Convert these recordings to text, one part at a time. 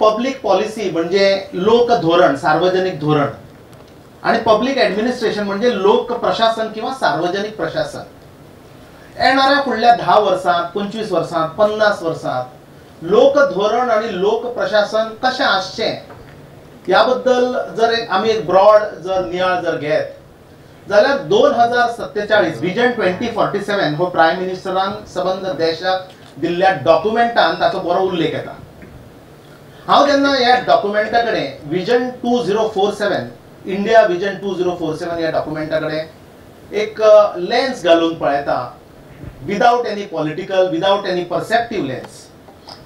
Public policy म्हणजे लोक धोरण, सार्वजनिक धोरण, आणि पब्लीक ॲडमिनिस्ट्रेशन म्हणजे लोक प्रशासन किंवा सार्वजनिक प्रशासन. येणाऱ्या फुडल्या 10 वर्सांत, 25 वर्सांत, 50 वर्सांत लोक धोरण आणि लोक प्रशासन कशें आसचें ह्या बद्दल जर एक आमी एक ब्रॉड जर नियाळ जर घेत जाल्यार 2047 विजन 2047 हो प्रायम मिनिस्टरान सबंद देशाक दिल्ल्या डॉक्युमेंटान ताचो बरो उल्लेख येता. हांव जेन्ना ह्या डॉक्युमेंटा कडेन विजन 2047, इंडिया विजन 2047 ह्या डॉक्युमेंटा कडेन एक लेन्स घालून पळयता, without any political, without any perceptive lens,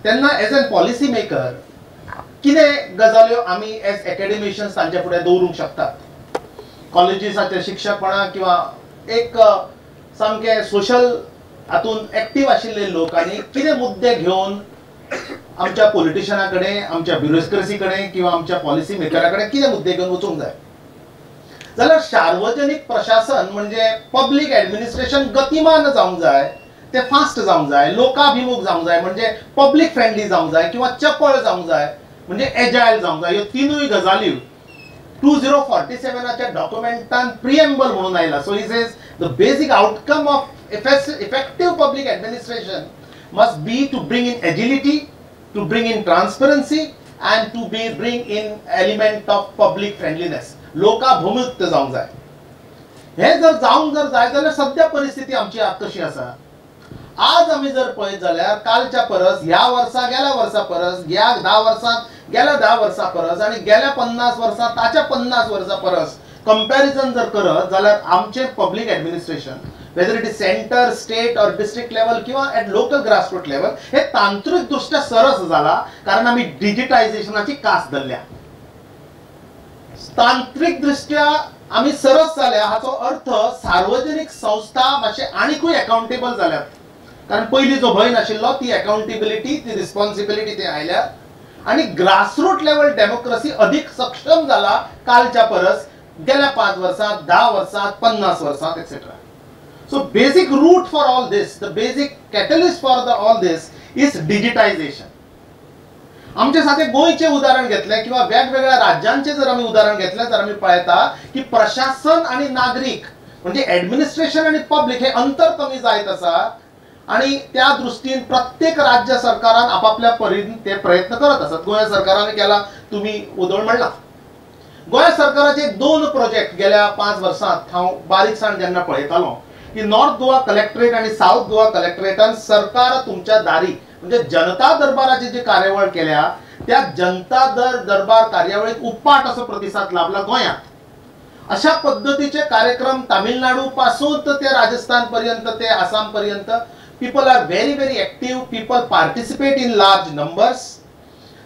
तेन्ना एज एन पॉलिसी मेकर कितें गजाल्यो आमी एज एकेडमिशियन्स तांच्या फुडें दवरूंक शकतात, कॉलेजीसाचे शिक्षक म्हणा किंवा एक सामके सोशल हातून एक्टीव आशिल्ले लोकांनी कितें मुद्दे घेवन आमच्या पॉलिटिशना कडेन, आमच्या ब्युरोक्रेसी कडेन किंवा आमच्या पॉलिसी मेकरा कडेन कितें मुद्दे घेवन वचूंक जाय. जाल्यार सार्वजनिक प्रशासन म्हणजे पब्लीक ॲडमिनिस्ट्रेशन गतिमान जावंक जाय, ते फास्ट जावंक जाय, लोकाभिमुख जावंक जाय, म्हणजे पब्लीक फ्रेंडली जावंक जाय किंवा चपळ जावंक जाय, म्हणजे एजायल जावंक जाय. ह्यो तिनूय गजाली 2047 डॉक्युमेंटान प्रिएम्बल म्हणून आयला. So he says the basic outcome of effective public administration must be to bring in agility, to bring in transparency and to be bring in element of public friendliness. लोकाभिमुख जावंक जाय. हें जर जावंक जर जाय जाल्यार सद्या परिस्थिती आमची आज कशी आसा, आज आमी जर पळयत जाल्यार कालच्या परस, ह्या वर्सा गेल्या वर्सा परस, ह्या 10 वर्सांत गेल्या 10 वर्सां परस आनी गेल्या 50 वर्सां ताच्या 50 वर्सां परस कंपॅरिजन जर करत जाल्यार आमचें public administration, whether it is centre, state or district level किंवा एट लोकल ग्रासरूट लेवल, हे तांत्रिक दृष्ट्या सरस जाला, कारण आमी डिजिटायझेशनाची कास धरल्या. तांत्रिक दृष्ट्या आमी सरस जाल्या हाचो अर्थ सार्वजनिक संस्था मातशे आनिकूय अकाउंटेबल जाल्यात, कारण पयलीं जो भंय नाशिल्लो ती अकाउंटेबिलिटी, ती रिस्पॉन्सिबिलिटी ते आयल्या आनी ग्रासरूट लेवल डेमोक्रेसी अधिक सक्षम जाला कालच्या परस, गेल्या 5 वर्सांत, 10 वर्सांत, 50 वर्सांत, etcetera. So basic root for all this, the basic catalyst for the all this is digitization. आमचे साथे गोंयचें उदाहरण घेतलें किंवा वेगवेगळ्या राज्यांचें जर आमी उदाहरण घेतलें तर आमी पळयता की प्रशासन आनी नागरीक म्हणजे ॲडमिनिस्ट्रेशन आनी पब्लीक हे अंतर कमी जायत आसा आनी त्या दृश्टीन प्रत्येक राज्य सरकारान आपापल्या परीन ते प्रयत्न करत आसात. गोंय सरकारान केला, तुमी उदळ म्हणला. गोंय सरकाराचे 2 प्रोजेक्ट गेल्या 5 वर्सांत हांव बारीकसाण जेन्ना पळयतालो की नॉर्थ गोवा कलेक्टरेट आनी सावथ गोवा कलेक्टरेटान सरकार तुमच्या दारी म्हणजे जनता दरबाराची जी कार्यावळ केल्या त्या जनता दरबार कार्यावळीक उपाट असो प्रतिसाद लाभला गोंयांत. अशा पद्दतीचे कार्यक्रम तामिळनाडू पासून ते राजस्थान पर्यंत ते आसाम पर्यंत people are very very active, people participate in large numbers.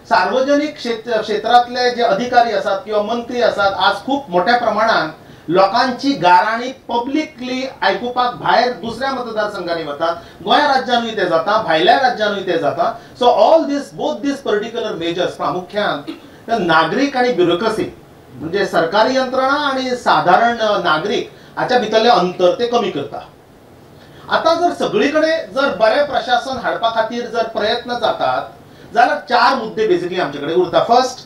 सार्वजनिक क्षेत्रांतले जे अधिकारी आसात किंवा मंत्री आसात आज खूब मोठ्या प्रमाणात लोकांची गाराणी पब्लिकली आयकुपाक भायर दुसऱ्या मतदारसंघांनी वतात, गोंय राज्यानूय ते जाता, भायल्या राज्यानूय ते जाता. So all this, both this particular measures प्रामुख्यान नागरीक आनी ब्युरोक्रेसी म्हणजे सरकारी यंत्रणा आनी साधारण नागरीक हाच्या भितरलें अंतर ते कमी करता. आतां जर सगळी कडेन जर बरें प्रशासन हाडपा खातीर जर प्रयत्न जातात जाल्यार 4 मुद्दे बेसिकली आमचे कडेन उरता. फर्स्ट,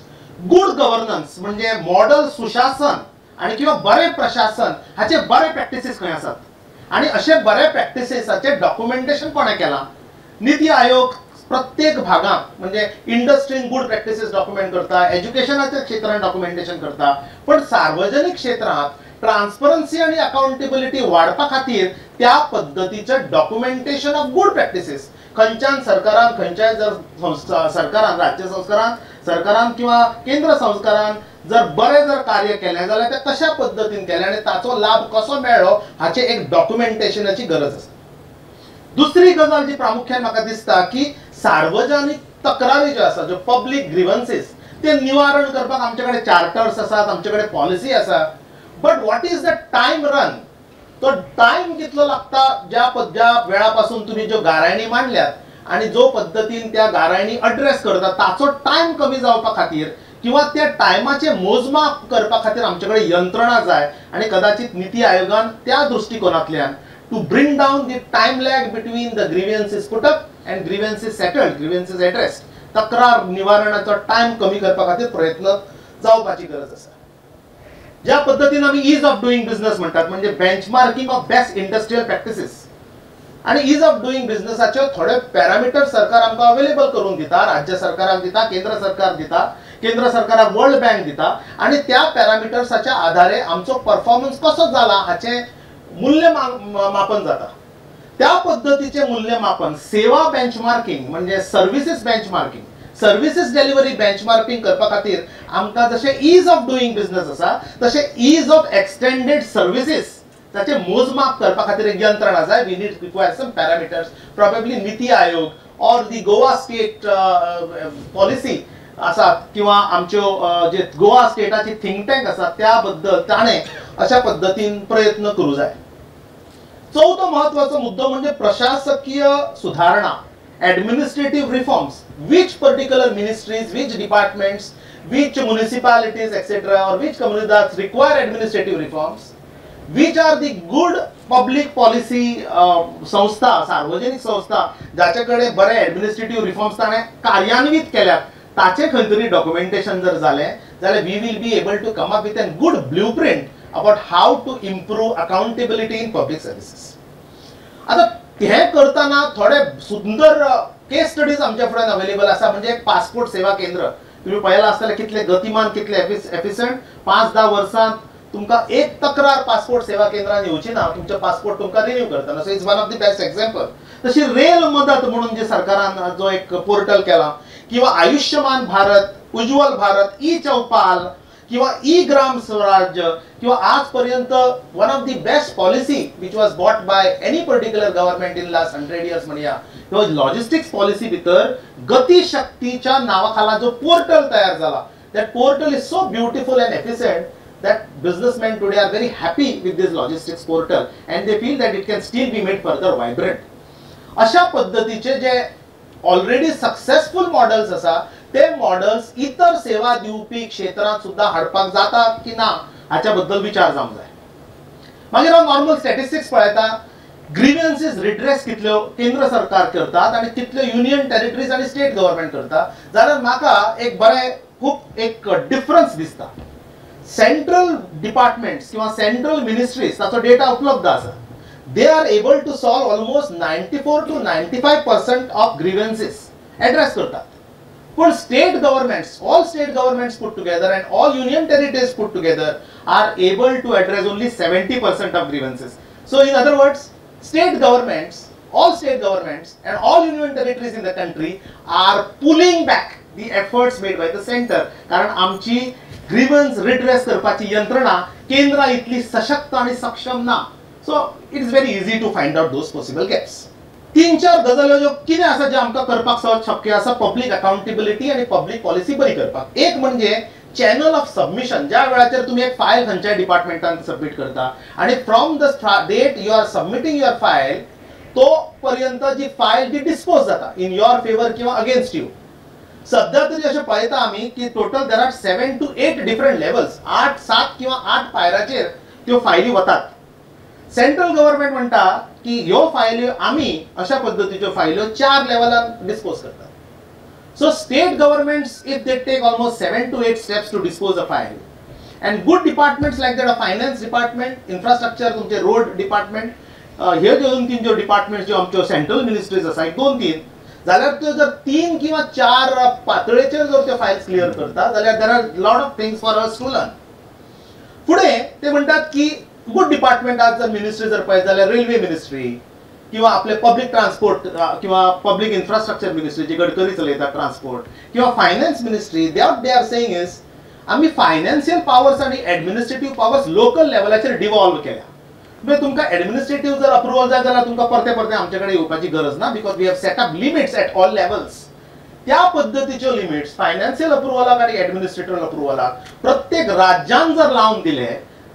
गुड गव्हर्नन्स म्हणजे मॉडल सुशासन आनी किंवा बरें प्रशासन हाचे बरे प्रॅक्टिसीस खंय आसात आनी अशे बरे प्रॅक्टिसीसाचें डॉक्युमेंटेशन कोणें केलां. निती आयोग प्रत्येक भागांत म्हणजे इंडस्ट्रीन गुड प्रॅक्टिसीस डॉक्युमेंट करता, एज्युकेशनाच्या क्षेत्रांत डॉक्युमेंटेशन करता, पण सार्वजनिक क्षेत्रांत ट्रान्सपरन्सी आनी अकाउंटेबिलिटी वाडपा खातीर त्या पद्दतीचें डॉक्युमेंटेशन ऑफ गुड प्रॅक्टिसीस खंयच्यान सरकारान, खंयच्याय जर सरकारान, राज्य संस्कारान, सरकारान किंवा केंद्र संस्कारान जर बरें जर कार्य केलें जाल्यार तें कशा पद्दतीन केलें आनी ताचो लाभ कसो मेळ्ळो हाचें एक डॉक्युमेंटेशनाची गरज आसा. दुसरी गजाल जी प्रामुख्यान म्हाका दिसता की सार्वजनिक तक्रारी ज्यो आसा, ज्यो पब्लीक ग्रिवन्सीस, ते निवारण करपाक आमचे कडेन चार्टर्स आसात, आमचे कडेन पॉलिसी आसा, but what is the time run, तो टायम कितलो लागता ज्या ज्या वेळा पासून तुमी ज्यो गारायणी मांडल्यात आनी जो पद्दतीन त्या गारायणी अड्रेस करता ताचो टायम कमी जावपा खातीर किंवा त्या टायमाचें मोजमाप करपा खातीर आमचे कडेन यंत्रणा जाय आनी कदाचित निती आयोगान त्या दृश्टिकोनांतल्यान to bring down the time lag between the grievances put up and grievances settled, grievances addressed, तक्रार निवारणाचो टायम कमी करपा खातीर प्रयत्न जावपाची गरज आसा. ज्या पद्दतीन आमी is of doing business म्हणटात, म्हणजे benchmarking of best industrial practices आनी is of doing बिझनसाच्यो थोडे पॅरामिटर सरकार आमकां अवेलेबल करून दिता, राज्य सरकाराक दिता, केंद्र सरकार दिता, केंद्र सरकाराक वर्ल्ड बँक दिता आनी त्या पॅरामिटर्साच्या आधारे आमचो परफॉर्मन्स कसो जाला हाचें मूल्य मापन जाता. त्या पद्दतीचें मूल्यमापन सेवा बेंचमार्किंग म्हणजे services benchmarking, services delivery benchmarking करपा खातीर आमकां जशें is of doing business आसा तशें is of extended services ताचें मोजमाप करपा खातीर एक यंत्रणा जाय. We need require some parameters, probably NITI Aayog or the Goa state policy आसात किंवा आमच्यो जे गोवा स्टेटाची थिंक टँक आसा त्या बद्दल ताणें अशा पद्दतीन प्रयत्न करूं जाय. चवथो म्हत्वाचो मुद्दो म्हणजे प्रशासकीय सुधारणा, administrative reforms. Which particular ministries, which departments, which municipalities etcetera or which comunidades require administrative reforms, which are the good public policy संस्था, सार्वजनिक संस्था जाचे कडेन बरे एडमिनिस्ट्रेटिव्ह रिफॉर्म्स ताणें कार्यान्वीत केल्यात ताचें खंय तरी डॉक्युमेंटेशन जर जालें जाल्यार we will be able to come up with an good blueprint about how to improve accountability in public services. आतां हें करतना थोडे सुंदर केस स्टडीज आमच्या फुड्यान अवेलेबल आसा. म्हणजे एक पासपोर्ट सेवा केंद्र तुम्ही पळयलां आसतलें, कितले गतिमान, कितले एफिशंट. 5-10 वर्सांत तुमकां एक तक्रार पासपोर्ट सेवा केंद्रान येवची ना, तुमचें पासपोर्ट तुमकां रिन्यू करतना. So it's one of the best example. तशी रेल मदत म्हणून जे सरकारान जो एक पोर्टल केला किंवा आयुष्यमान भारत, उज्ज्वल भारत, ई चौपाल किंवा ई ग्राम स्वराज्य किंवा आजपर्यंत one of the best policy which was brought by any particular government in last 100 years म्हणया, ह्यो लॉजिस्टिक्स पॉलिसी भितर गतिशक्तीच्या नांवा खाला जो पोर्टल तयार जाला, that portal is so beautiful and efficient that businessmen today are very happy with this logistics portal and they feel that it can still be made further vibrant. अशा पद्धतीचे जे already successful models आसा ते models इतर सेवा दिवपी क्षेत्रांत सुद्धा हाडपाक जाता की ना हाच्या बद्दल विचार जावंक जाय. मागीर हांव नॉर्मल स्टॅटिस्टिक्स पळयता, ग्रीव्हन्सीस रिड्रेस कितल्यो केंद्र सरकार करतात आनी कितल्यो युनियन टेरिटरीज आनी स्टेट गव्हर्मेंट करता, जाल्यार म्हाका एक बरें खूब एक डिफरन्स दिसता. सेंट्रल डिपार्टमेंट्स किंवा सेंट्रल मिनिस्ट्रीज ताचो डेटा उपलब्ध आसा, they are able to solve almost 94 to 95% of grievances address करतात. पूण state governments, all state governments put together and all union territories put together are able to address only 70% of grievances. So in other words, state governments, all state governments and all union territories in the country are pulling back the efforts made by the center. कारण आमची ग्रीवन्स redress करपाची यंत्रणा केंद्रा इतली सशक्त आणि सक्षम ना. So it is very easy to find out those possible gaps. 3-4 गजाल्यो ज्यो कितें आसा ज्यो आमकां करपाक सहज शक्य आसा पब्लीक अकाउंटेबिलिटी आनी पब्लीक पॉलिसी बरी करपाक. एक म्हणजे चॅनल ऑफ सबमिशन, ज्या वेळाचेर तुमी एक फायल खंयच्याय डिपार्टमेंटान सबमीट करता आनी from the date you are submitting your file तो पर्यंत जी फायल जी डिस्पोज जाता इन your favour किंवा अगेन्स्ट you. सध्या तरी अशें पळयता आमी की total there are 7 to 8 different levels, 8, 7 किंवा 8 पायराचेर त्यो फायली वतात. सेंट्रल गव्हर्मेंट म्हणटा की ह्यो फायल्यो आमी अशा पद्दतीच्यो फायल्यो 4 लेवलान डिस्पोज करतात. So state governments if they take almost 7 to 8 steps to dispose a file and good departments like that finance department, infrastructure, तुमचे रोड डिपार्टमेंट, हे ज्यो 2-3 ज्यो डिपार्टमेंट्स ज्यो आमच्यो सेंट्रल मिनिस्ट्रीज आसा एक 2-3 जाल्यार त्यो जर 3 किंवा 4 पातळेचेर जर त्यो फायल्स क्लियर करता जाल्यार there are lot of things for us to learn. फुडें ते म्हणटात की गुड डिपार्टमेंट आज जर मिनिस्ट्री जर पळयत जाल्यार रेल्वे मिनिस्ट्री किंवा आपले पब्लीक ट्रान्सपोर्ट किंवा पब्लीक इन्फ्रास्ट्रक्चर मिनिस्ट्री जी गडकरी चलयता ट्रान्सपोर्ट किंवा finance ministry, they are saying is आमी फायनान्शियल पावर्स आनी एडमिनिस्ट्रेटीव पावर्स लोकल लेवलाचेर डिवॉल्व केल्या. म्हणजे तुमकां एडमिनिस्ट्रेटीव जर अप्रुवल जाय जाल्यार तुमकां परते परते आमचे कडेन येवपाची गरज ना, because we have set up limits at all levels. त्या पद्दतीच्यो लिमिट्स फायनान्शियल अप्रुवलाक आनी एडमिनिस्ट्रेटीव अप्रुवलाक प्रत्येक राज्यान जर लावन दिले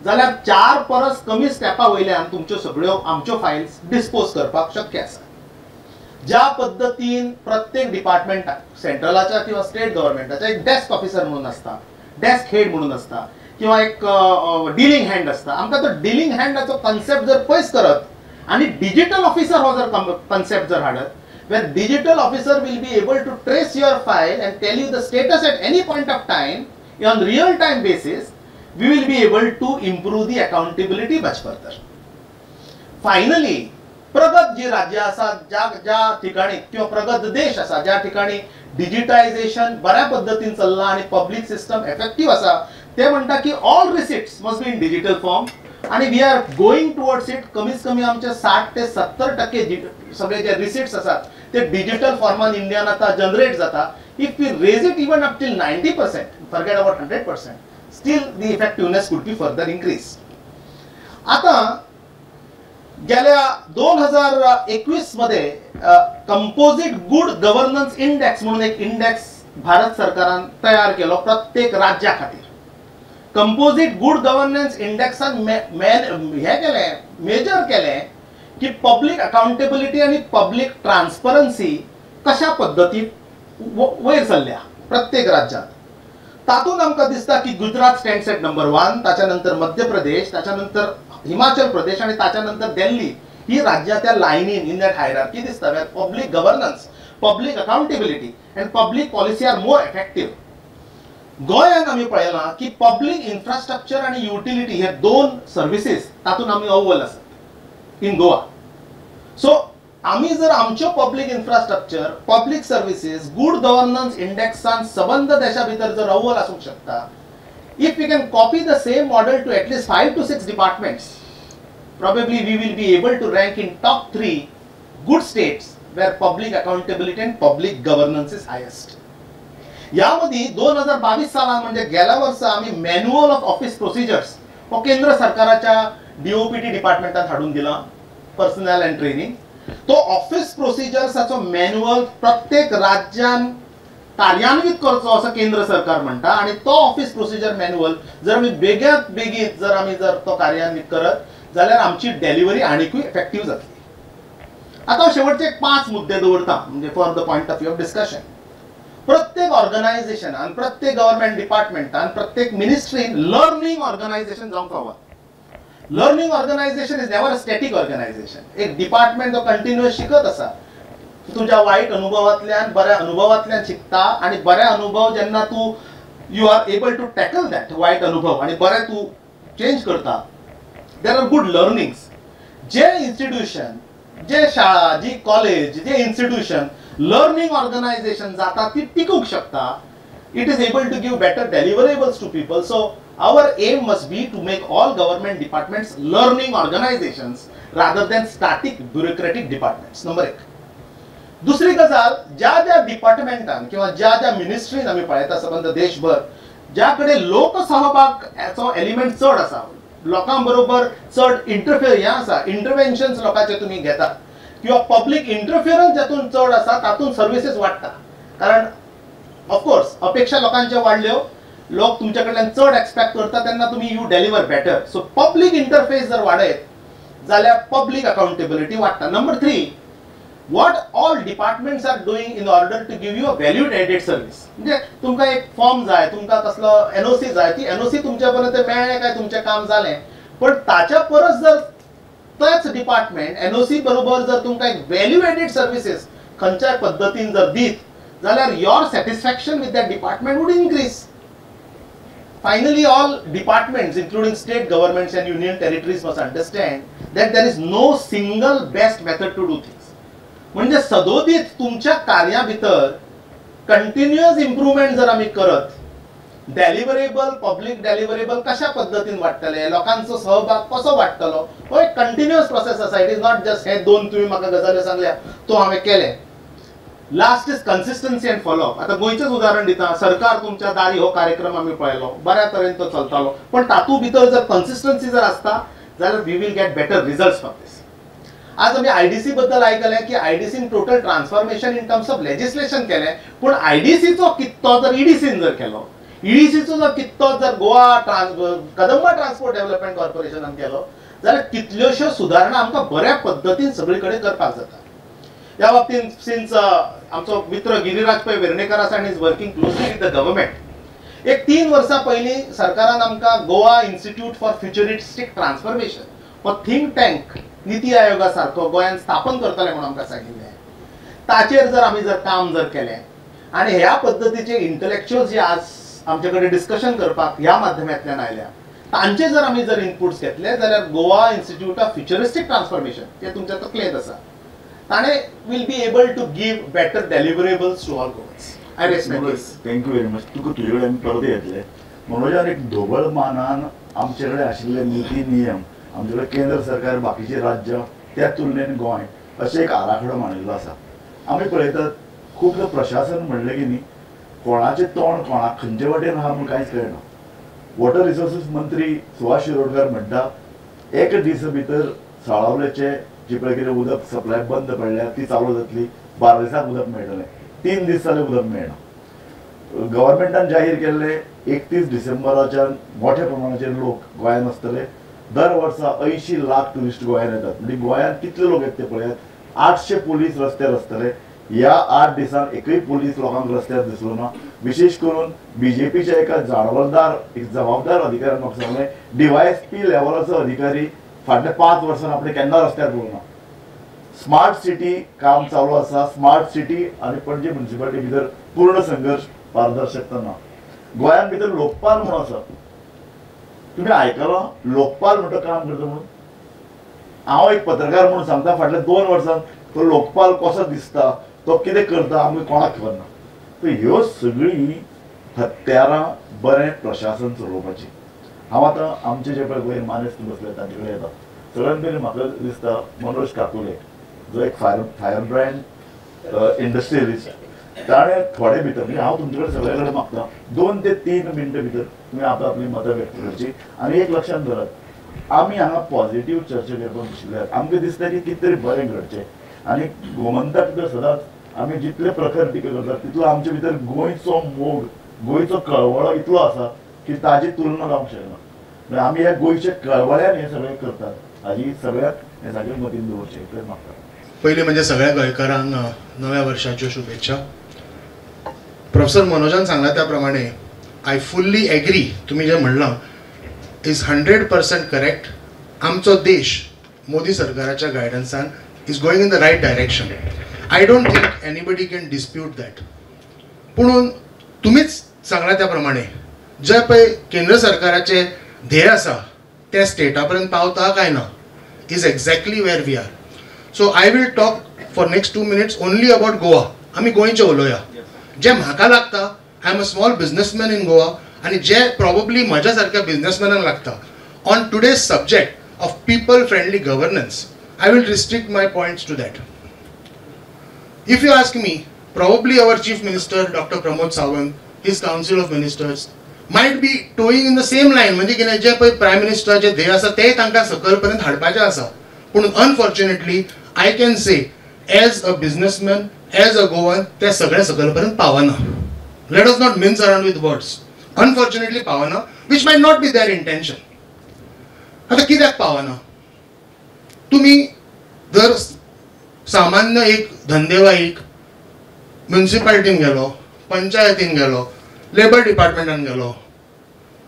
जाल्यार 4 परस कमी स्टेपा वयल्यान तुमच्यो सगळ्यो आमच्यो फायल्स डिस्पोज करपाक शक्य आसा. ज्या पद्दतीन प्रत्येक डिपार्टमेंटाक सेंट्रलाच्या किंवा स्टेट गव्हर्मेंटाच्या एक डेस्क ऑफिसर म्हणून आसता, डेस्क हेड म्हणून आसता किंवा एक डिलींग हँड आसता, आमकां तो डिलींग हँडाचो कन्सेप्ट जर पयस करत आनी डिजिटल ऑफिसर हो जर कन्सेप्ट जर हाडत where digital officer will be able to trace your file and tell you the status at any point of time on real time basis, we will be able to improve the accountability much further. Finally, प्रगत जी राज्य आसा ज्या ज्या ठिकाणी किंवा प्रगत देश आसा ज्या ठिकाणी डिजिटायझेशन बऱ्या पद्दतीन चल्लां आनी पब्लीक सिस्टम इफेक्टीव आसा, ते म्हणटा की all receipts must be in digital form आनी we are going towards it. कमीत कमी आमचे 60 ते 70% सगळे जे रिसिट्स आसात ते डिजिटल फॉर्मान इंडियान आतां जनरेट जाता. If we raise it even up till 90%, forget about 100%, still the effectiveness could be further increase. आतां गेल्या 2021 मध्ये कंपोजिट गुड गव्हर्नन्स इंडेक्स म्हणून एक इंडेक्स भारत सरकारान तयार केलो प्रत्येक राज्या खातीर. कंपोजिट गुड गव्हर्नन्स इंडेक्सान हे केलें, मेजर केलें की पब्लीक अकाउंटेबिलिटी आनी पब्लीक ट्रान्सपरन्सी कशा पद्दतीन वयर सरल्या प्रत्येक राज्यांत. तातूंत आमकां दिसता की गुजरात स्टँड्स एट नंबर 1, ताच्या नंतर मध्य प्रदेश, ताच्या नंतर हिमाचल प्रदेश आनी ताच्या नंतर दिल्ली ही राज्यां त्या लायनीन इन that hierarchy दिसता, where public governance, public accountability and public policy are more effective. गोंयांत आमी पळयलां की पब्लीक इन्फ्रास्ट्रक्चर आनी युटिलिटी हे दोन सर्विसीस तातूंत आमी अव्वल आसात इन गोवा. सो आमी जर आमच्यो public infrastructure, public services, good governance इंडेक्सान सबंद देशा भितर जर अव्वल आसूंक शकता, if we can copy the same model to at least 5 to 6 departments, probably we will be able to rank in top 3 good states where public accountability and public governance is highest. यामध्ये 2022 सालान म्हणजे गेल्या वर्सा आमी manual of office procedures हो केंद्र सरकाराच्या DOPT डिपार्टमेंटान हाडून दिला, पर्सनल अँड ट्रेनिंग. तो ऑफिस प्रोसिजर्साचो मॅन्युअल प्रत्येक राज्यान कार्यान्वित करचो असो केंद्र सरकार म्हणटा आनी तो ऑफिस प्रोसिजर मॅन्युअल जर आमी बेगीत बेगीन जर आमी जर तो कार्यान्वित करत जाल्यार आमची डिलिव्हरी आनीकूय इफेक्टीव जातली. आतां शेवटचे एक 5 मुद्दे दवरता म्हणजे for the point of view of discussion. प्रत्येक ऑर्गनायझेशनान, प्रत्येक गव्हर्मेंट डिपार्टमेंटान, प्रत्येक मिनिस्ट्रीन लर्निंग ऑर्गनायझेशन जावंक फावो. Learning organisation is never a static organisation. एक डिपार्टमेंट जो कंटिन्युअस शिकत आसा, तुज्या वायट अनुभवांतल्यान बऱ्या अनुभवांतल्यान शिकता आनी बरे अनुभव जेन्ना तूं you are able to tackle that वायट अनुभव आनी बरें तूं चेंज करता, there are good learnings. J institution, जे शाळा, जी कॉलेज, जे इन्स्टिट्यूशन लर्निंग ऑर्गनायझेशन जाता ती टिकूंक शकता. It is able to give better deliverables to people. So our aim must be to make all government departments learning organisations rather than static bureaucratic departments. Number 1. दुसरी गजाल, ज्या ज्या डिपार्टमेंटान किंवा ज्या ज्या मिनिस्ट्रीन आमी पळयता सबंद देशभर ज्या कडेन लोकसहभागाचो एलिमेंट चड आसा, लोकां बरोबर चड इंटरफियर हें आसा, इंटरवेन्शन्स लोकांचे तुमी घेतात किंवा पब्लीक इंटरफियरन्स जातून चड आसा तातूंत सर्विसीस वाडटा. कारण ऑफकोर्स अपेक्षा लोकांच्यो वाडल्यो, लोक तुमच्या कडल्यान चड एक्सपेक्ट करता तेन्ना तुमी you deliver better. So public interface जर वाडयत जाल्यार पब्लीक अकाउंटेबिलिटी वाडटा. Number 3, what all departments are doing in order to give you a value added service. म्हणजे तुमकां एक फॉर्म जाय, तुमकां कसलो एनओसी जाय, ती एनओसी तुमच्या पर्यंत मेळ्ळें काय तुमचें काम जालें, पण ताच्या परस जर तेच डिपार्टमेंट एनओसी बरोबर जर तुमकां एक व्हॅल्यू एडेड सर्विसीस खंयच्याय पद्दतीन जर दीत जाल्यार your satisfaction with that department would increase. Finally, all departments including state governments and union territories must understand that there is no single best method to do things. म्हणजे सदोदित तुमच्या कार्या भितर continuous improvement जर आमी करत, डेलिव्हरेबल पब्लीक डेलिव्हरेबल कशा पद्दतीन वाडटले, लोकांचो सहभाग कसो वाडटलो, हो एक कंटिन्युअस प्रोसेस आसा. It is not just हे दोन तुवें म्हाका गजाल्यो सांगल्या तो हांवें केलें. Last is consistency and follow up. आतां गोंयचेंच उदाहरण दिता, सरकार तुमच्या दारी हो कार्यक्रम आमी पळयलो, बऱ्या तरेन तो चलतालो, पण तातूंत भितर जर कन्सिस्टन्सी जर आसता जाल्यार we will get better results from this. आज आमी आयडीसी बद्दल आयकलें की आयडीसीन total transformation in terms of legislation केलें, पूण आयडीसीचो कित्तो जर ईडीसीन जर केलो, ईडीसीचो जर कित्तो जर गोवा कदंबा ट्रान्सपोर्ट डेव्हलपमेंट कॉर्पोरेशनान केलो जाल्यार कितल्योश्यो सुदारणा आमकां बऱ्या पद्दतीन सगळे कडेन करपाक जाता. ह्या बाबतींत सिन्स आमचो मित्र गिरिराज पै वेर्णेकर आसा आनी is working closely with the government. एक 3 वर्सां पयलीं सरकारान आमकां Goa institute for futuristic transformation हो थिंक टँक निती आयोगा सारको गोंयांत स्थापन करतले म्हणून आमकां सांगिल्लें. ताचेर जर आमी जर काम जर केलें आनी ह्या पद्दतीचे इंटलेक्चुअल्स जे आज आमचे कडेन डिस्कशन करपाक ह्या माध्यमांतल्यान आयल्या तांचे जर आमी जर इनपुट्स घेतले जाल्यार Goa institute of futuristic transformation ते तुमच्या तकलेंत आसा ताणें will be able to give better deliverables to all Goans. I rest my case. Thank you very much. तुका तुजे कडेन आमी परत येतले. मनोजान एक ढोबळ मानान आमचे कडेन आशिल्ले निती नियम, आमचे कडेन केंद्र सरकार, बाकीचे राज्यां त्या तुलनेन गोंय अशें एक आराखडो मांडिल्लो आसा. आमी पळयतात खूबदां प्रशासन म्हणलें की न्ही कोणाचें तोंड कोणाक खंयचे वाटेन आहा म्हूण कांयच कळना. वॉटर रिसोर्सीस मंत्री सुभाष शिरोडकर म्हणटा एक दीस भितर साळावलेचे जी पळय कितें उदक सप्लाय बंद पडल्या ती चालू जातली, 12 दिसांक उदक मेळटलें, 3 दीस जाले उदक मेळना. गव्हर्मेंटान जाहीर केल्ले 31 डिसेंबराच्यान मोठ्या प्रमाणाचेर लोक गोंयांत आसतले. दर वर्सा 80 लाख ट्युरिस्ट गोंयांत येतात, म्हणजे गोंयांत कितले लोक येतात ते पळयात. 800 पुलीस रस्त्यार आसतले. ह्या 8 दिसांक एकूय पुलीस लोकांक रस्त्यार दिसलो ना. विशेष करून बीजेपीच्या एका जाळवणदार एक जबाबदार अधिकाऱ्यान म्हाका सांगलें DYSP लेवलाचो अधिकारी फाटल्या 5 वर्सां आपणे केन्ना रस्त्यार पळोवना. स्मार्ट सिटी काम चालू आसा. स्मार्ट सिटी आनी पणजे म्युनिसिपालिटी भितर पूर्ण संघर्श, पारदर्शकता ना. गोंयांत भितर लोकपाल म्हणून आसा, तुमी आयकलां लोकपाल म्हणटा काम करता म्हणून? हांव एक पत्रकार म्हणून सांगता फाटल्या 2 वर्सांत तो लोकपाल कसो दिसता, तो कितें करता आमकां कोणाक खबर ना. तर ह्यो सगळीं हत्यारां बरें प्रशासन चलोवपाची. हांव आतां आमचे जे पळय वयर मानेस्त बसले तांचे कडेन येता. सगळ्यान पयलीं म्हाका दिसता मनोज काकुले जो एक फायर ब्रँड इंडस्ट्रियलिस्ट, ताणें थोडे भितर म्हणजे हांव तुमचे कडेन सगळे कडेन मागता 2 ते 3 मिनटां भितर तुमी आपली आपली मतां व्यक्त करची. आनी एक लक्षांत धरात, आमी हांगा पॉझिटीव चर्चा करपाक बशिल्ले. आमकां दिसता की कितें तरी बरें घडचें आनी गोमंतक तर सदांच आमी जितले प्रखर टिका करतात तितलो आमचे भितर गोंयचो मोग, गोंयचो कळवळो इतलो आसा की ताजी तुलना जावंक शकना. म्हणजे आमी ह्या गोंयच्या कळवळ्यान हें सगळें करतात हाजी सगळ्याक हें सगळें मतीन दवरचें इतलें मागता. पयलीं म्हणजे सगळ्या गोंयकारांक नव्या वर्षाच्यो शुभेच्छा. प्रोफेसर मनोजान सांगला त्या प्रमाणे I fully agree. तुमी जें म्हणलां is 100% correct. आमचो देश मोदी सरकाराच्या गायडन्सान is going in the right direction. I don't think anybody can dispute that. पुणून तुमीच सांगला त्या प्रमाणे जे पळय केंद्र सरकाराचे ध्येय आसा ते स्टेटा पर्यंत पावता काय ना is exactly where we are. So I will talk for next 2 minutes only about Goa. आमी गोंयचें उलोवया. जें म्हाका लागता, I am a small businessman in Goa आनी जे प्रॉबब्ली म्हज्या सारक्या बिजनसमॅनांक लागता on today's subject of people friendly governance, I will restrict my points to that. If you ask me, probably our Chief Minister Dr. Pramod Sawant, his Council of Ministers might be towing in the same line. म्हणजे कितें जे पळय prime मिनिस्टराचे ध्येय आसा ते तांकां सकयल पर्यंत हाडपाचें आसा. पूण unfortunately I can say as a businessman, as a Goan, ते सगळे सकयल पर्यंत पावना. Let us not mince around with words. Unfortunately पावना, which might not be their intention. आतां कित्याक पावना? तुमी जर सामान्य एक धंदेवाईक म्युनिसिपालिटीन गेलो, पंचायतीन गेलो, लेबर डिपार्टमेंटान गेलो,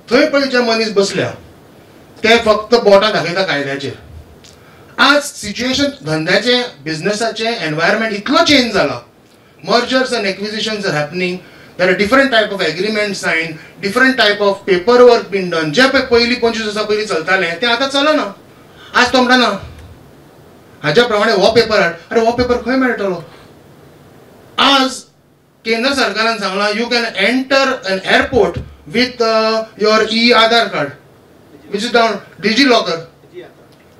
थंय पळय जे मनीस बसल्या ते फक्त बोटां दाखयता कायद्याचेर. आज सिच्युएशन धंद्याचें, बिजनसाचें एनवायरमेंट इतलो चेंज जाला. Mergers and acquisitions are happening, there are different type of agreement sign, different type of paper work been done. जे पळय पयलीं 25 वर्सां पयलीं चलतालें तें आतां चलना. आज तो म्हणटा ना हाज्या प्रमाणे हो पेपर हाड, अरे हो पेपर खंय मेळटलो? आज केंद्र सरकारान सांगलां you can enter an airport with your e Aadhaar card which is down Digi Locker,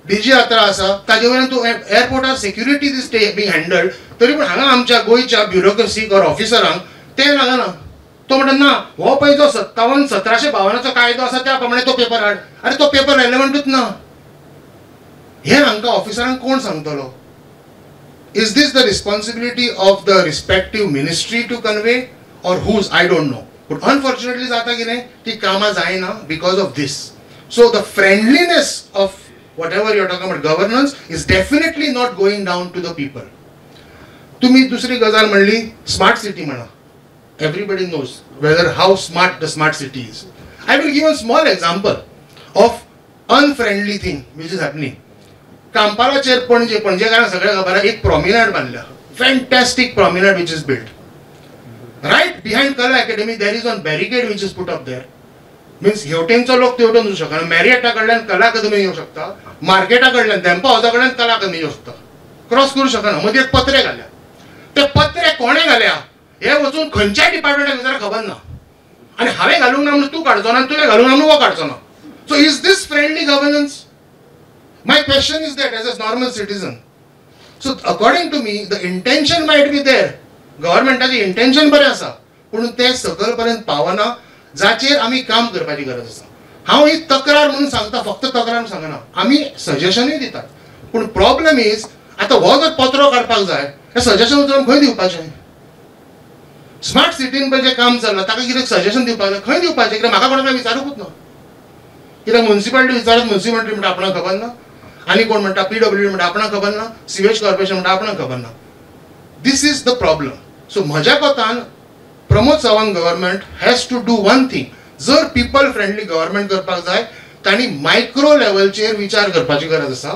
Digi Yatra आसा ताजे वयल्यान तूं एअरपोर्टार सेक्युरिटी is being handled. तरी पूण हांगा आमच्या गोंयच्या ब्युरोक्रेसीक ऑर ऑफिसरांक तें लागना. तो म्हणटा ना हो पळय जो 1752 कायदो आसा त्या प्रमाणे तो पेपर हाड, अरे तो पेपर रेलेवंटूच ना. हे हांकां ऑफिसरांक कोण सांगतलो? Is this the responsibility of the respective ministry to convey or whose? I don't know. But unfortunately जाता कितें ती कामां जायना because of this. So the friendliness of whatever you are talking about governance is definitely not going down to the people. तुमी दुसरी गजाल म्हणली smart city म्हणा. Everybody knows whether how smart the smart city is. I will give a small example of unfriendly thing which is happening. कांपालाचेर पणजे, पणजेकारांक सगळ्या खबर आहा, एक प्रॉमिनाड बांदल्या. Fantastic promenade which is built. Right behind Kala Academy there is one barricade which is put up there. Means हेवटेनचो लोक तेवटेन वचूं शकना, मॅरियटा कडल्यान कला अकादमी येवं शकता, मार्केटा कडल्यान धेंपो हावसा कडल्यान कला अकादमी येवं शकता, क्रॉस करूं शकना. मदीं एक पत्रे घाल्या, ते पत्रे कोणें घाल्या हे वचून खंयच्याय डिपार्टमेंटाक विचार खबर ना. आनी हांवें घालूंक ना म्हणून तूं काडचो ना, तुवें घालूंक ना म्हणून हो काडचो ना. So is this friendly governance? My question is that as a normal citizen. So according to me the intention might be there, गव्हर्मेंटाचें intention बरें आसा, पूण तें सकयल पर्यंत पावना, जाचेर आमी काम करपाची गरज आसा. हांव ही तक्रार म्हणून सांगता, फक्त तक्रार म्हणून सांगना, आमी सजेशनूय दितात. पूण प्रॉब्लम is आतां हो जर पत्रो काडपाक जाय, हें सजेशन उचलून खंय दिवपाचें? स्मार्ट सिटीन पळय जें काम चल्लां ताका कितें सजेशन दिवपाक जाय, खंय दिवपाचें? कित्याक म्हाका कोणाक विचारूंकूच ना. कित्याक म्युनिसिपालिटी विचारत, म्युनिसिपालिटी म्हणटा आपणाक खबर ना, आनी कोण म्हणटा पीडब्ल्यूडी म्हणटा आपणाक खबर ना, सिवेज कॉर्पोरेशन म्हणटा आपणाक खबर ना. This is the problem. So म्हज्या कोतान Pramod Sawant government has to do one thing. जर पीपल फ्रेंडली गव्हर्मेंट करपाक जाय तांणी मायक्रो लेवलचेर विचार करपाची गरज आसा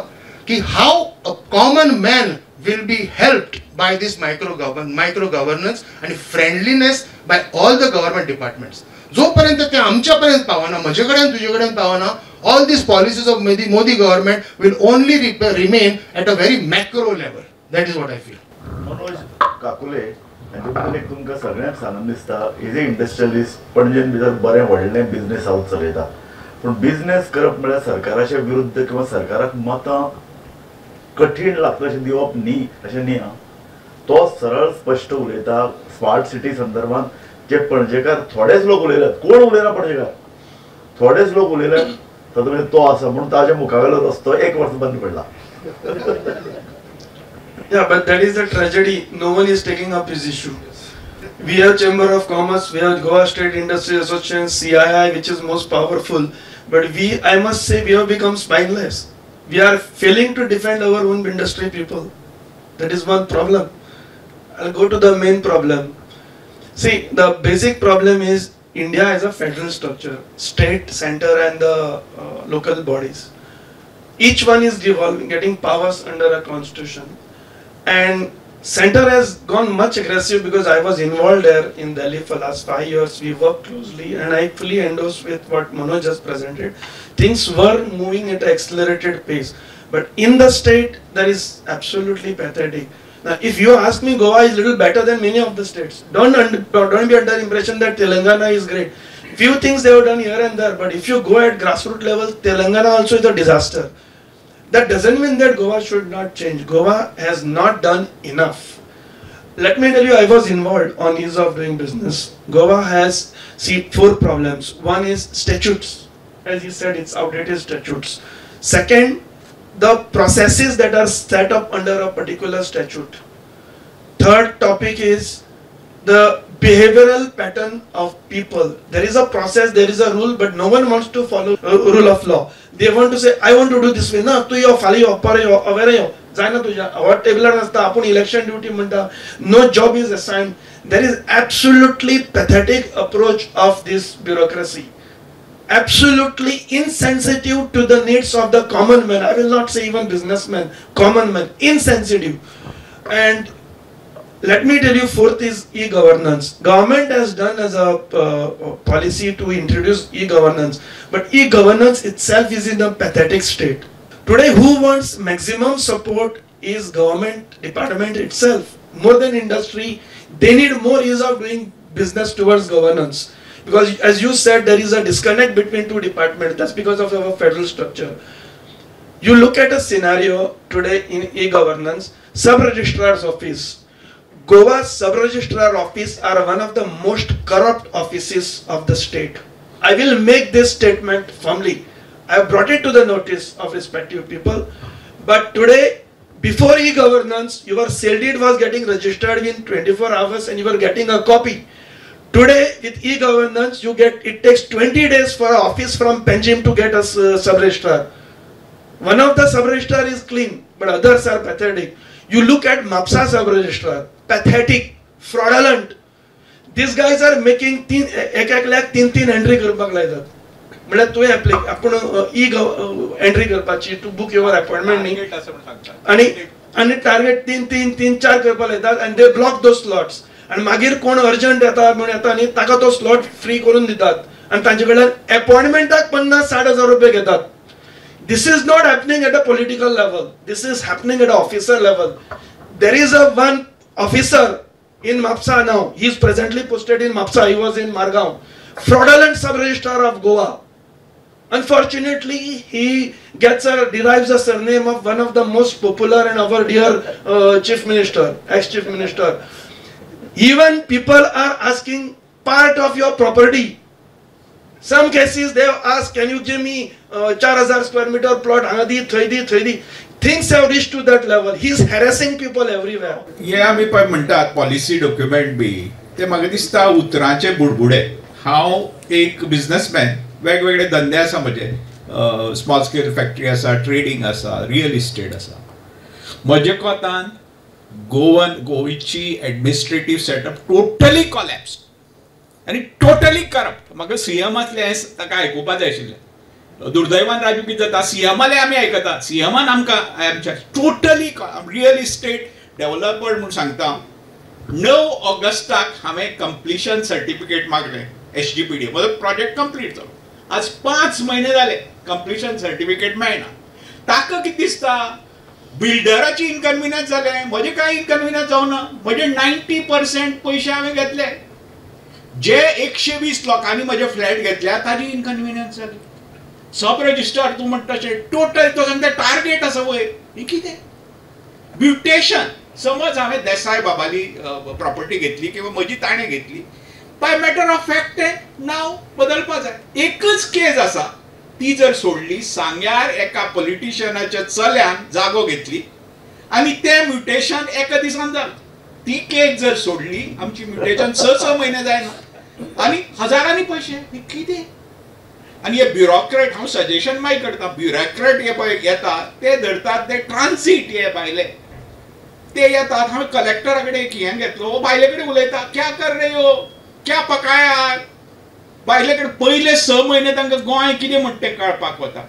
की how a common man will be helped by this micro governance आनी friendliness by all the government departments. जो पर्यंत ते आमच्या पर्यंत पावना, म्हजे कडेन तुजे कडेन पावना, all these policies of Modi government will only remain at a very macro level. That is what I feel. Manoj Kakule हांचे बद्दल एक तुमकां सगळ्यांक सांगून दिसता, is a industrialist, पणजेन भितर बरें व्हडलें बिजनेस हावस चलयता, पूण बिजनेस करप म्हळ्यार सरकाराच्या विरुद्ध किंवा सरकाराक मतां कठीण लागता अशें दिवप न्ही, अशें न्ही. आं, तो सरळ स्पश्ट उलयता. स्मार्ट सिटी संदर्भात जे पणजेकार थोडेच लोक उलयल्यात, कोण उलयना पणजेकार, थोडेच लोक उलयल्यात, तातूंत तो आसा म्हणून ताज्या मुखावेलो रस्तो एक वर्स बंद पडला. Yeah, but that is the tragedy. No one is taking up his issue. We have Chamber of Commerce, we have Goa State Industry Association, CII, which is most powerful. But we, I must say, we have become spineless. We are failing to defend our own industry people. That is one problem. I'll go to the main problem. See, the basic problem is India is a federal structure, state, center and the local bodies. Each one is devolving, getting powers under a constitution. And center has gone much aggressive because I was involved there in Delhi for last 5 years. We worked closely and I fully endorse with what Manoj just presented. Things were moving at an accelerated pace. But in the state, that is absolutely pathetic. Now, if you ask me, Goa is little better than many of the states. Don't be under impression that Telangana is great. Few things they have done here and there, but if you go at grassroots level, Telangana also is a disaster. That doesn't mean that Goa should not change. Goa has not done enough. Let me tell you, I was involved on ease of doing business. Goa has, see, 4 problems. One is statutes. As you said, it's outdated statutes. Second, the processes that are set up under a particular statute. Third topic is the behavioral pattern of people. There is a process, there is a rule, but no one wants to follow rule of law. They want to say, I want to do this way. Na, tu yo, fali yo, pare yo, avere yo. Jaina tuja, awa table nasta, apun election duty manta. No job is assigned. There is absolutely pathetic approach of this bureaucracy. Absolutely insensitive to the needs of the common man. I will not say even businessman, common man, insensitive. And let me tell you, fourth is e-governance. Government has done as a policy to introduce e-governance, but e-governance itself is in a pathetic state. Today, who wants maximum support is government department itself. More than industry, they need more ease of doing business towards governance. Because as you said, there is a disconnect between two departments. That's because of our federal structure. You look at a scenario today in e-governance, sub-registrar's office. Goa sub-registrar office are one of the most corrupt offices of the state. I will make this statement firmly. I have brought it to the notice of respective people. But today, before e-governance, your sale deed was getting registered in 24 hours and you were getting a copy. Today, with e-governance, you get, it takes 20 days for an office from Panjim to get a sub-registrar. One of the sub-registrar is clean, but others are pathetic. You look at Mapsa sub-registrar, pathetic, fraudulent. These guys are making 1 lakh 3 entry करपाक लायतात. म्हळ्यार तुवें आपण E entry करपाची to book your appointment न्ही. आनी target 3 3 3 4 करपाक लायतात आनी दे ब्लॉक those slots. आनी मागीर कोण अर्जंट येता म्हूण येता आनी ताका तो स्लॉट फ्री करून दितात आनी तांचे कडल्यान एपॉयंटमेंटाक 50-60 हजार रुपये घेतात. This is not happening at a political level. This is happening at a officer level. There is a one officer in Mapsa now. He is presently posted in Mapsa. He was in Margao. Fraudulent sub-registrar of Goa. Unfortunately, he derives a surname of one of the most popular and our dear chief minister, ex-chief minister. Even people are asking part of your property. Some cases they have asked, can you give me 4000 square meter plot? Hanga di, thai di, thai di. Things have reached to that level. He is harassing people everywhere. हे आमी पळय म्हणटात policy document बी ते म्हाका दिसता उतरांचे बुडबुडे. हांव एक businessman, वेगवेगळे धंदे आसा म्हजे, स्मॉल स्केल फॅक्टरी आसा, ट्रेडींग आसा, रियल इस्टेट आसा. म्हजे कोतान गोंयची एडमिनिस्ट्रेटीव सेटअप टोटली कॉलॅप्स आनी टोटली करप्ट. म्हाका सीएमांतलें हें ताका आयकुपा जाय आशिल्लें. दुर्दैवान राजू कितें जाता, सीएमालें आमी आयकता, सीएमान आमकां आमच्या टोटली रियल इस्टेट डेव्हलपर म्हूण सांगता. 9 ऑगस्टाक हांवें कंप्लिशन सर्टिफिकेट मागलें SGPD, म्हजो प्रोजेक्ट कंप्लीट जालो. आज 5 म्हयने जाले कंप्लिशन सर्टिफिकेट मेळना. ताका कितें दिसता, बिल्डराची इनकन्विनियन्स जालें, म्हजें कांय इनकन्विनियन्स जावना. म्हजे 90% पयशे हांवें घेतले. जे 120 लोकांनी म्हजे फ्लॅट घेतल्या ताजी इनकन्विनियन्स जाली. सब रजिस्ट्रार तूं म्हणटा तशें टोटल तो सांगता टार्गेट आसा वयर. हें कितें म्युटेशन. समज हांवें देसाय बाबाली प्रॉपर्टी घेतली किंवा म्हजी ताणें घेतली, बाय मॅटर ऑफ फॅक्ट तें नांव बदलपा जाय. एकच केस आसा, ती जर सोडली, सांग्यार एका पॉलिटिशियनाच्या चल्यान जागो घेतली आनी तें म्युटेशन एका दिसान जालें. ती केस जर सोडली, आमची म्युटेशन 6-6 म्हयने जायना आनी हजारांनी पयशे. हें कितें? आनी हे ब्युरोक्रेट, हांव सजेशन मागीर करता, ब्युरोक्रेट हे पळय येता ते धरतात ते ट्रान्सीट हे भायले ते येतात. हांवें कलेक्टरा कडेन एक हें घेतलो, बायले कडेन उलयता, क्या कर रे हो, क्या पकाया. बायले कडेन पयले 6 म्हयने तांकां गोंय कितें म्हणटा तें कळपाक वता,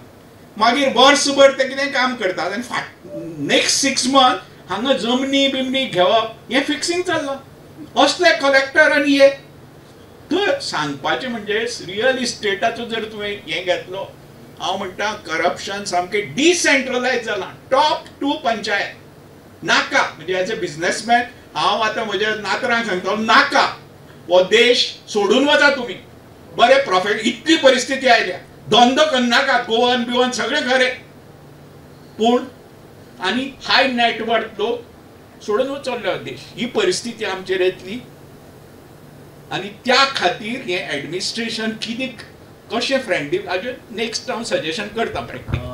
मागीर वर्सभर ते कितें काम करतात आनी नेक्स्ट 6 मंथ हांगा जमनी बिमनी घेवप हें फिक्सिंग चल्लां. असले कलेक्टर आनी हे. तर सांगपाचें म्हणजे रियल इस्टेटाचो जर तुवें हें घेतलो, हांव म्हणटा करप्शन सामकें डिसेंट्रलायज जालां, टॉप टू पंचायत. नाका म्हणजे एज अ बिजनसमॅन हांव आतां म्हज्या नातरांक सांगतलो, नाका हो देश सोडून वचा तुमी, बरे प्रॉफिट. इतली परिस्थिती आयल्या, धंदो करनाका, गोवन बिवन सगळें खरें, पूण आनी हाय नेटवर्क लोक सोडून वचल्लो देश. ही परिस्थिती आमचेर येतली आनी त्या खातीर हें एडमिनिस्ट्रेशन कितें कशें फ्रेंडली, हाजेर नेक्स्ट हांव सजेशन करता प्रॅक्टिकल.